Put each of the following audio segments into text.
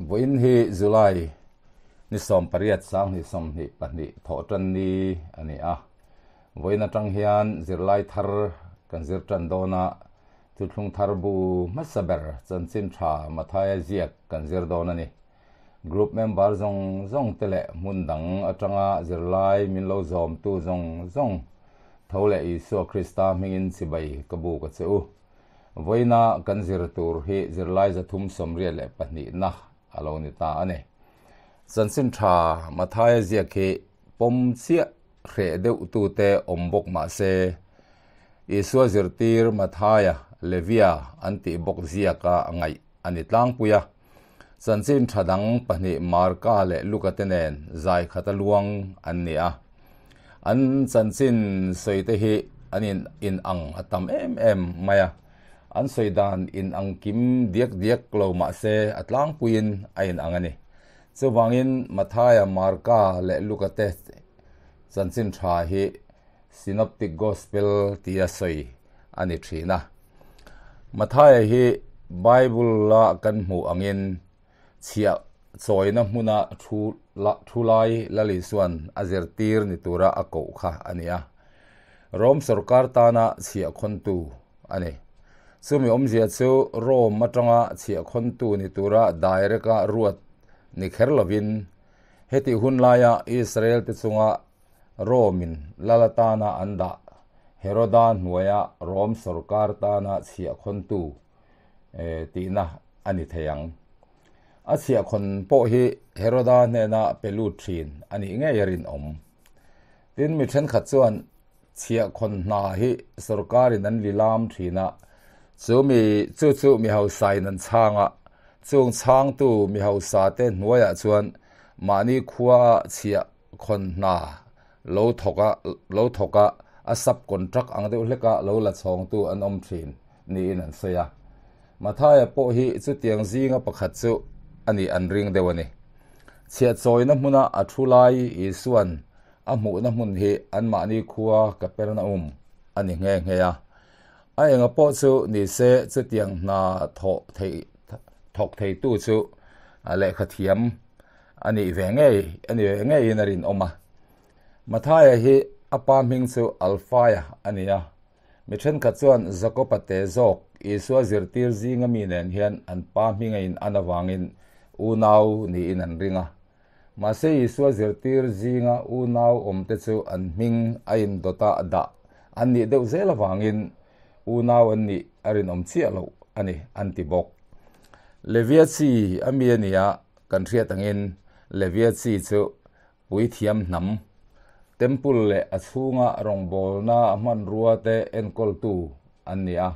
Vawiin hi July ni 18 2022 thawhtan ni a ni a. Vawiin atang hian zirlai thar kan zir tan dawn a, thuthlung thar bu hmasa ber chanchin tha Mathaia ziak kan zir dawn a ni. Group member zawng zawng te leh hmun dang atanga zirlai min lo zawmtu zawng zawng tho leh Isua Krista hmingin chibai ka buk a che u. Vawiina kan zir tur hi zirlai 382na a lo ni ta a ni. Chanchin tha Mathaia ziak hi pawm chiah hreh deuh tute awm bawk mah se, Isua zirtir Mathaia, Levia an tih bawk ziaka ngaih a ni tlangpui a. Chanchin tha dang pahnih Marka leh Luka te nen zai khata luang an ni a. An chanchin sawi te hi an in in ang a tam em em mai a. An sawi dan in ang kim diak diak lo mah se a tlangpuiin a in ang a ni. Chuvangin Mathaia, Marka leh Luka te chanchin tha hi Synoptic Gospel tia sawi a ni thin a. Mathaia hi Bible-a kan hmuh angin chhiah chawina hmuna thu thu lai Lal Isua'n a zirtir ni tura a koh kha a ni a. Rome sorkar tana chhiah khawntu a ni. Chumi awmzia chu Rome atanga chhiah khawntu ni tura direct-a ruat ni kher lovin hetih hun laia Israel te chunga Rome-in lal atana an dah Heroda hnuaia Rome sorkar tana chhiah khawntu tihna a ni thei ang. A chhiah khawn pawh hi Heroda hnena pe lut thin a nih ngei a rinawm. Tin, mi thenkhat chuan chhiah khawn hna hi sorkarin an lilam thin a, chu mi chu chu mi hausain an chhang a, chung chhangtu mi hausa te hnuaiah chuan mahni khua chhiah khawn hna lo thawk a lo thawk a, a sub contract ang deuh hleka lo la chhawngtu an awm thin niin an sawi a. Mathaia pawh hi chutiang zinga pakhat chu a nih an ring deuh a ni. Chhiahchawina hmuna a thu lai Isua'n a hmuhna hmun hi anmahni khua Kapernaum a ni nghe nghe a. A enga pawh chu ni se chutiang hna thawh theih thawk theitu chu lehkha thiam a nih ve ngei a ni ve ngeiin a rinawm a. Mathaia hi a pa hming chu Alfaia a ni a. Mi thenkhat chuan Jakoba te zawk Isua zirtir zinga mi nen hian an pa hminga in an avangin unau niin an ring a. Mahse Isua zirtir zinga unau awmte chu an hming a indawta dah an nih deuh zel avangin unau an nih a rinawm chiah loh a ni an ti bawk. Levia chi a mi a ni a, kan hriat angin Levia chi chu Puithiam hnam, Temple leh a chhunga rawngbawlna hmanrua te enkawltu an ni a.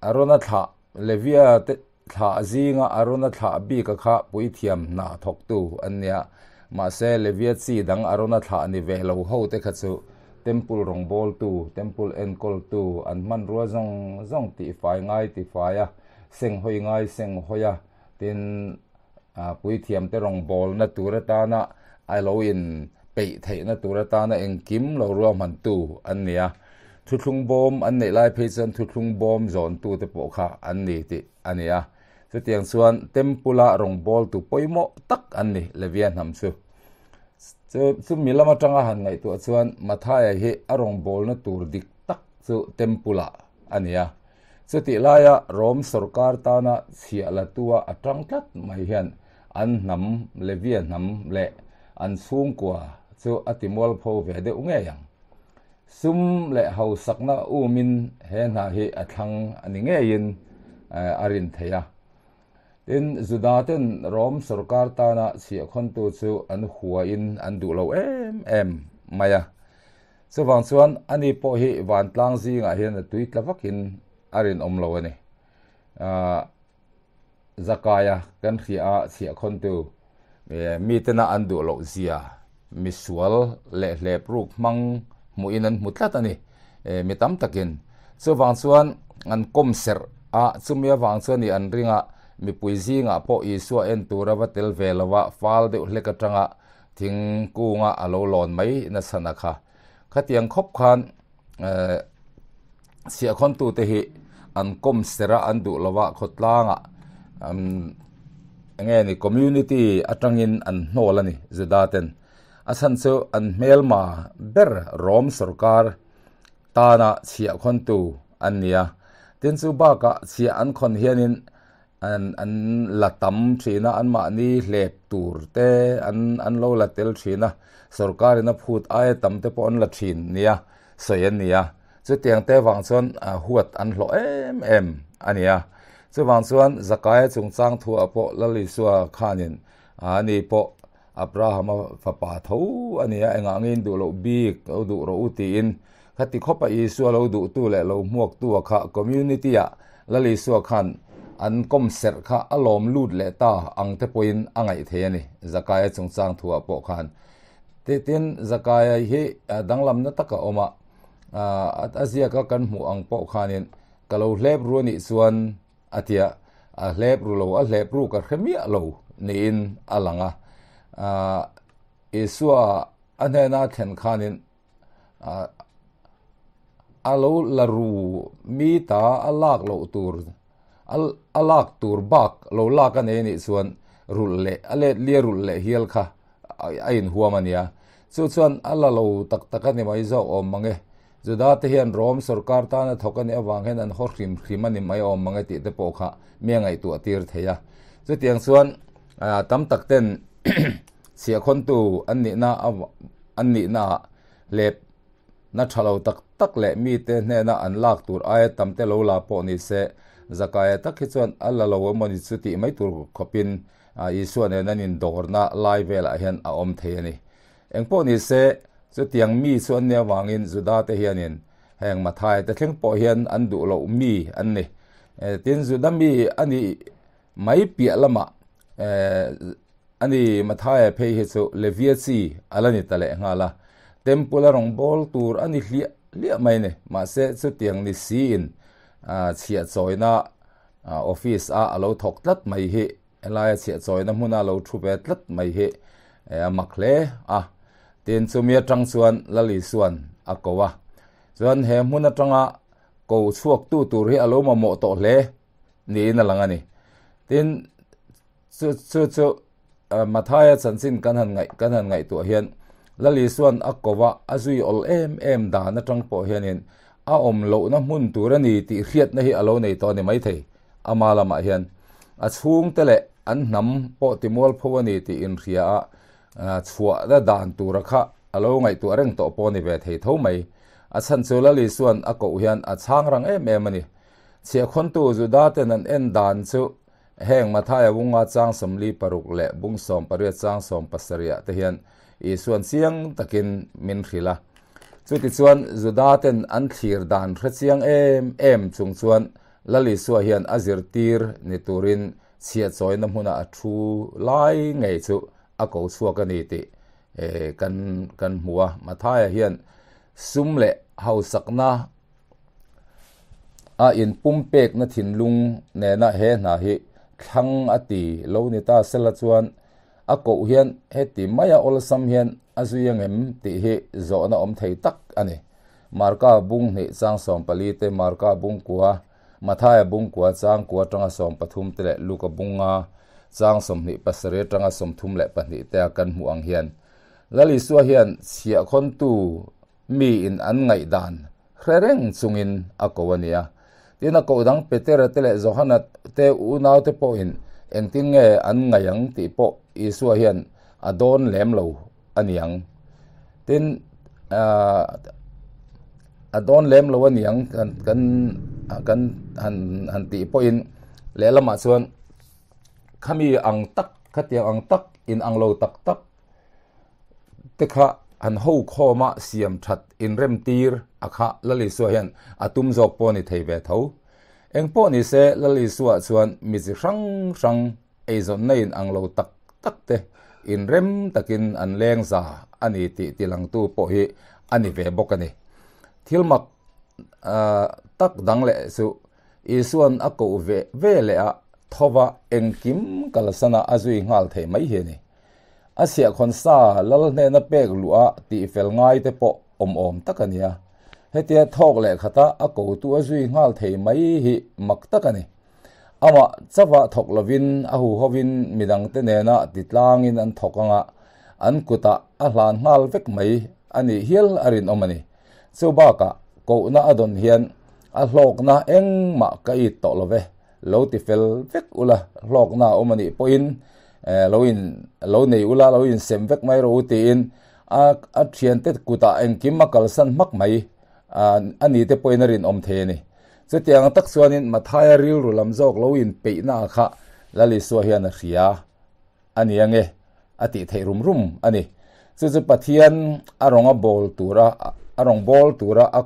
Arona thlah, Levia te thlah zinga Arona thlah bika kha puithiam hna thawktu an ni a. Mahse, Levia chi dang Arona thlah ni ve lo ho te kha chu Temple rawngbawltu, Temple enkawltu, an hmanrua zawng zawng tihfai ngai tifai a, senghawi ngai senghawi a, tin, Puithiamte rawngbawlna tur atana a lo in peih theihna tur atana engkim lo ruahmantu an ni a. Thuthlung bawm an neih lai phei chuan thuthlung bawm zawntute pawh kha an ni tih a ni a. Chutiang chuan Temple-a rawngbawltu pawimawh tak an ni Levia hnam chu. Chumi lam atanga han ngaihtuah chuan Mathaia hi a rawngbawlna tur dik tak chu Temple-ah a ni a. Chutih laia Rom sorkar tana chhiah latua a tang tlat mai hian an hnam, Levia hnam leh an chhungkua chu a ti mualpho ve deuh ngei ang. Sum leh hausakna umin he hna hi a thlang a ni ngeiin a rin thei a. Tin, Juda ten Rom sorkar tana chhiahkhawntu chu an huain an duh lo em em mai a. Chuvang chuan ani pawh hi vantlang zingah hian a tui tla vakin a rinawm lo a ni. Zakaia kan hria a chhiahkhawntu mitena an duh loh zia misual leh hlep ruk hmang hmuhin an hmu tlat a ni mi tam takin. Chuvang chuan an kawm serh a, chumi avang chuan i an ring a, mipui zingah pawh Isua en tura va tel ve lova fal deuh hlek atanga Thingkunga a lo lawn mai nasa na kha. Khatiang khawp khan chhiahkhawntute hi an kawm ser a, an duh lova khawtlangah enge ni community atangin an hnawl a ni Juda ten. A chhan chu an hmelma ber Rom sorkar tana chhiah khawntu an ni a. Tin chu bakah chhiah an khawn hianin an an la tam thin a, anmahni hlep tur te an an lo la tel thin a, sorkarin a phut aia tam te pawh an la thin nia sawi an ni a. Chutiang te vang chuan huat an hlawh em em a ni a. Chuvang chuan Zakaia chungchang thuah pawh Lal Isua khanin ani pawh Abrahama fapa tho a ni a, engah nge in duh loh bik lo duh rawh u tiin khati khawpa Isua lo duhtu leh lo hmuaktua kha community-ah Lal Isua khan an kawm serh kha a lawm lut leh ta ang te pawhin a ngaih thei a ni, Zakaia chungchang thuah pawh khan. Tin, Zakaia hi danglamna taka awm a, a ziaka kan hmuh ang pawh khanin ka lo hlep ru a nih chuan a ti a, a hlep ru lo, a hlep ru ka hre miah lo niin a lang a. Isua a hnena thlen khanin a lo la ru mi ta a lak loh tur a lak tur bak lo lak a nei anih chuan rulh leh a let lia rulh leh hial kha a inhuam a nia. Chu chuan a la lo tak tak a ni mai zawk awm mang e. Juda te hian Rom sorkar tana thawk a nih avang hian an haw hrim hrim a ni mai awm mang e tih te pawh kha mi a ngaihtuah tir thei a. Chutiang chuan tam tak ten chhiahkhawntu an nihna an nihnaah hlep Na tha lo tak tak leh mite hnena an lak tur aia tam te lo la pawh ni se, Zakaia tak hi chuan a la lo emawni chu tih mai tur khawpin Isua nen an indawrna lai velah hian a awm thei a ni. Eng pawh ni se, chutiang mi chu an nih avangin Juda te hianin heng Mathaia te thleng pawh hian an duh loh mi an ni. Tin, Juda mi a nih mai piah lamah A ni, Mathaia phei hi chu Levia chi a la ni ta leh nghal a, Temple a rawn bawl tur a ni hliah hliah mai ni. Mahse, chutiang ni siin chhiah chawina office a a lo thawk tlat mai hi, helaia chhiah chawina hmuna a lo thu ve tlat mai hi a mak hle a. Tin, chumi atang chuan Lal Isua'n a ko a. Chuan he hmun atanga ko chhuaktu tur hi a lo mamawh tawh hle niin a lang a ni. Tin, Chu chu chu Mathaia chanchin kan han ngaih kan han ngaihtuah hian Lal Isua'n a ko a, a zui awl em em dan atang pawh hianin a awm lohna hmun tur a ni tih hriatna hi a lo nei tawh a ni maithei. Ama lamah hian a chhungte leh an hnam pawh timualpho a ni tih inhria a, chhuahna dan tura kha a lo ngaihtuah reng tawh pawh a ni ve thei tho mai. A chhan chu Lal Isua'n a koh hian a chhang rang em em a ni. Chhiahkhawntu Juda ten an en dan chu Heng Mathaia bunga chang 46 leh bung 18 chang 17 ah te hian Isua'n chiang takin min hrilh a. Chutichuan Juda ten an thlir dan hre chiang em em chung chuan Lal Isua hian a zirtir ni turin chhiahchawina hmuna a thu lai ngei chu a ko chhuak a ni tih kan kan hmu a. Mathaia hian sum leh hausakna A inpumpekna thinlung nena he hna hi thlang a ti lo ni ta sela chuan a koh hian heti maia awlsam hian a zui angem tih hi zawhna awm thei tak a ni. Marka bung hnih chang 14 te, Marka bung kua, Mathaia bung kua chang kua atanga 13 te leh Luka bunga chang 27 atanga 32 te a kan hmuh ang hian Lal Isua hian chhiahkhawntu Mi in an ngaihdan hre reng chungin a ko a nia. Tin, a koh dang Petera te leh Johana te unau te pawhin engtin nge an ngaih ang tih pawh Isua hian a dawn lem lo a niang. Tin, a dawn lem lo a niang kan kan kan han han tih pawhin lehlamah chuan khami ang tak khatiang ang tak inang lo tak tak te kha han ho khawm a siam that inrem tir a kha Lal Isua hian a tum zawk pawh a ni thei ve tho. Eng pawh ni se Lal Isua chuan mi chi hrang hrang eizawnna in ang lo tak tak te inrem takin an leng za a ni tih tilangtu pawh hi a ni ve bawk a ni. Thil mak tak dang leh chu Isua'n a koh ve ve leh a thova engkim kalsana a zui nghal thei mai hi a ni. A chhiahkhawn sa lal hnena pek luh a tih fel ngai te pawh awm awm tak a nia. Hetia thawk leh khata a kotu a zui nghal thei mai hi mak tak a ni. Amah chauha thawk lovin a huhovin midangte nena titlangin an thawk anga an kutah a hlan nghal vek mai a nih hial a rinawm a ni. Chu bakah kohna a dawn hian a hlawkna engmah ka it tawh lo ve, lo ti fel vek ula hlawkna a awm a nih pawhin lo in lo nei ula lo insem vek mai rawh u tiin a a thiante kutah engkim a kalsan hmak mai a ni te pawhin a rinawm thei a ni. Chutiang tak chuanin Mathaia rilru lam zawk lo inpeihna kha Lal Isua hian a hria a ni ange a tih theih rum rum a ni. Chu chu Pathian a rawnga bawl tura a rawn bawl tura a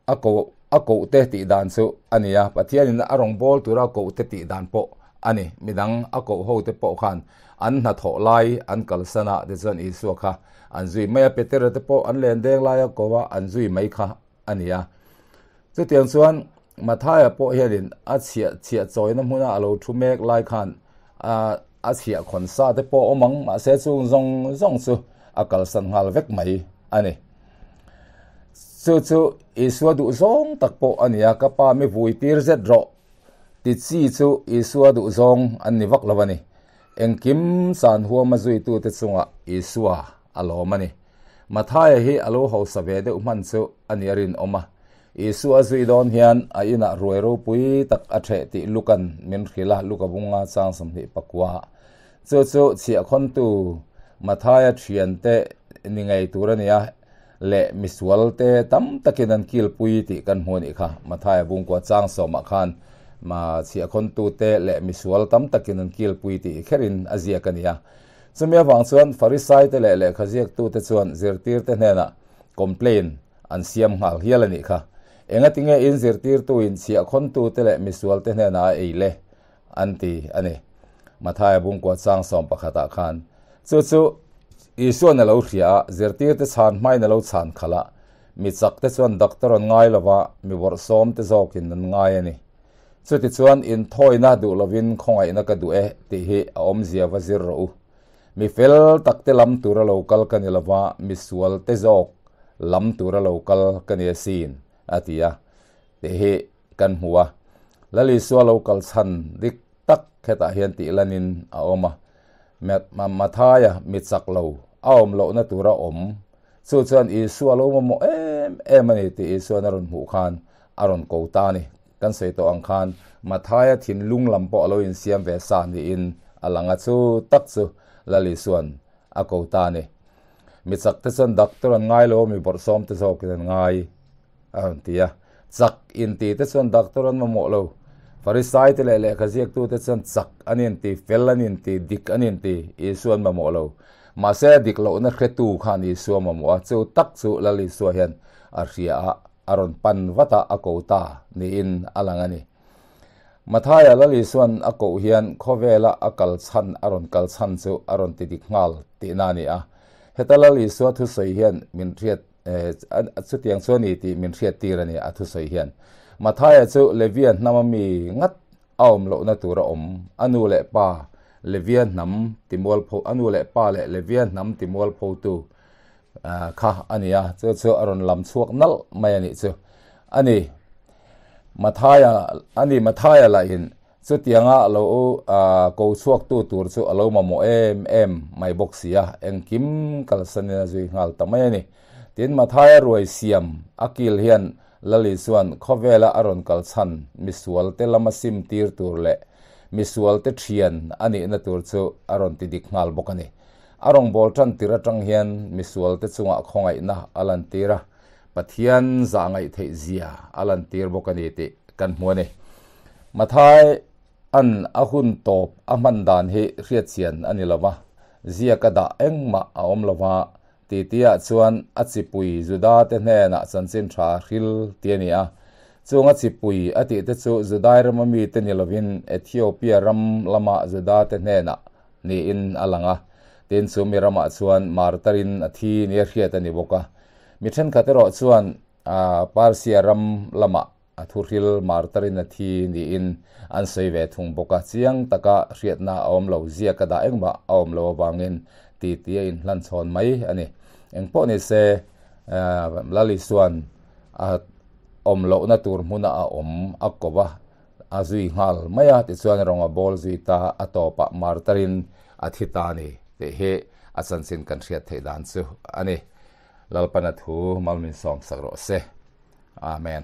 a koh a koh te tih dan chu a ni a. Pathianin a rawn bawl tura a koh te tih dan pawh a ni. Midang a koh ho te pawh khan an hnathawh lai an kalsan a, tichuan Isua kha an zui mai a, Petera te pawh an len deng lai a ko a, an zui mai kha a ni a. Chutiang chuan Mathaia pawh hianin a chhiah chhiah chawina hmuna a lo thu mek lai khan a a chhiah khawn sa te pawh awm ang, mahse chung zawng zawng chu a kalsan nghal vek mai a ni. Chu chu Isua duh zawng tak pawh a ni a, ka pa mi vui tir zet rawh ti chi chu Isua duh zawng an ni vak lo a ni. Engkim chan huama zuitute chungah Isua a lawm a ni. Mathaia hi a lo hausa ve deuh hman chu a ni a rinawm a. Isua a zui dawn hian a inah ruai ropui tak a ṭheh tih Luka'n min hrilh a, Luka bunga chang 24. Chu chu chhiahkhawntu Mathaia ṭhiante ni ngei tur a ni a, leh misualte tam takin an kilpui tih kan hmu a nih kha. Mathaia bungkua chang sawmah khan chhiahkhawntute leh misual tam takin an kilpui tih kherin a ziak a ni a. Chumi avang chuan Farisaite leh lehkha ziaktute chuan zirtirte hnenah complain an siam nghal hial a nih kha. Engatinge in zirtirtuin chhiahkhawntute leh misualte hnenah a ei le? an ti a ni. Mathaia bungkua chang 11 ah khan chu chu Isuan a lo hria a, zirtirte chhan hmain a lo chhan khalh a, mi chakte chuan doctor an ngai lova, mi bawrhsawmte zawkin an ngai a ni. Chutichuan inthawina duh lovin khawngaihna ka duh e tih hi a awmzia va zir rawh u. Mi fel takte lam tura lo kal ka ni lova, mi sualte zawk lam tura lo kal ka ni asin, a ti a, tih hi kan hmu a. Lal Isua lo kal chhan dik tak hetah hian tih lanin a awm a. Mathaia mi chak lo a awm lohna tura awm Chu chuan Isua lo mamawh em em a ni tih Isuan a rawn hmuh khan a rawn ko ta a ni. Kan sawi tawh ang khan Mathaia thinlung lam pawh a lo insiam ve sa niin a lang a, chu tak chu Lal Isuan a ko ta a ni. Mi chak te chuan doctor an ngai lo a, mi bawrhsawm te zawkin an ngai a rawn ti a. Chak inti te chuan doctor an mamawh lo. Farisai te leh lehkha ziaktu te chuan chak an inti, fel an inti, dik an inti, Isua an mamawh lo. Mahse a dik lohna hretu khan Isua mamawh a, chu tak chu Lal Isua hian a hria a, a rawn pan vat a, a ko ta niin a lang a ni. Mathaia Lal Isua'n a koh hian khawvela a kal chhan a rawn kal chhan chu a rawn ti dik nghal tihna a ni a. Heta Lal Isua thusawi hian min hriat chutiang chu a ni tih min hriat tir a ni a thusawi hian. Mathaia chu Levia hnama mi ngat a awm lohna tur a awm, a nu leh pa Levia hnam timualpho, a nu leh pa leh Levia hnam timualphotu kha a ni a, chu chu a rawn lam chhuak nalh mai a nih chu. A ni, Mathaia, a ni Mathaia lahin chutianga lo ko chhuaktu tur chu a lo mamawh em em mai bawk si a, engkim kalsanin a zui nghal ta mai a ni. Tin, Mathaia ruai siam a kil hian Lal Isua'n khawvela a rawn kal chhan misualte lama sim tir tur leh misualte thian a nihna tur chu a rawn ti dik nghal bawk a ni. A rawngbâwl tan tir atang hian misualte chungah khawngaihna a lantir a, Pathian zah ngaih theih zia a lantir bawk a ni tih kan hmu a ni. Mathai-a'n a hun tawp a hman dan hi hriatchian a ni lo va, ziaka dah engmah a awm lo va, Titiah chuan a chipui Judate hnenah chanchin tha hril ti a ni a. Chung a chipui a tihte chu Judai rama mite ni lovin Ethiopia ram lama Judate hnenah niin a lang a. Tin, chu mi ramah chuan martarin a thi nia hriat a ni bawk a. Mi thenkhat erawh chuan Persia ram lamah A thuhril martarin a thi niin an sawi ve thung bawk a, chiang taka hriatna a awm lo, ziak a dah engmah a awm lo avangin titi a inhlan chhawn mai a ni. Engpawh ni se, Lal Isua'n a awm lohna tur hmuna a awm a ko va, a zui nghal mai a, tichuan rawng a bawl zui ta, a tawpah martarin a thi ta a ni tih hi a chanchin kan hriat theih dan chu a ni. Lalpana thu mal min sawm sak rawh se. Amen.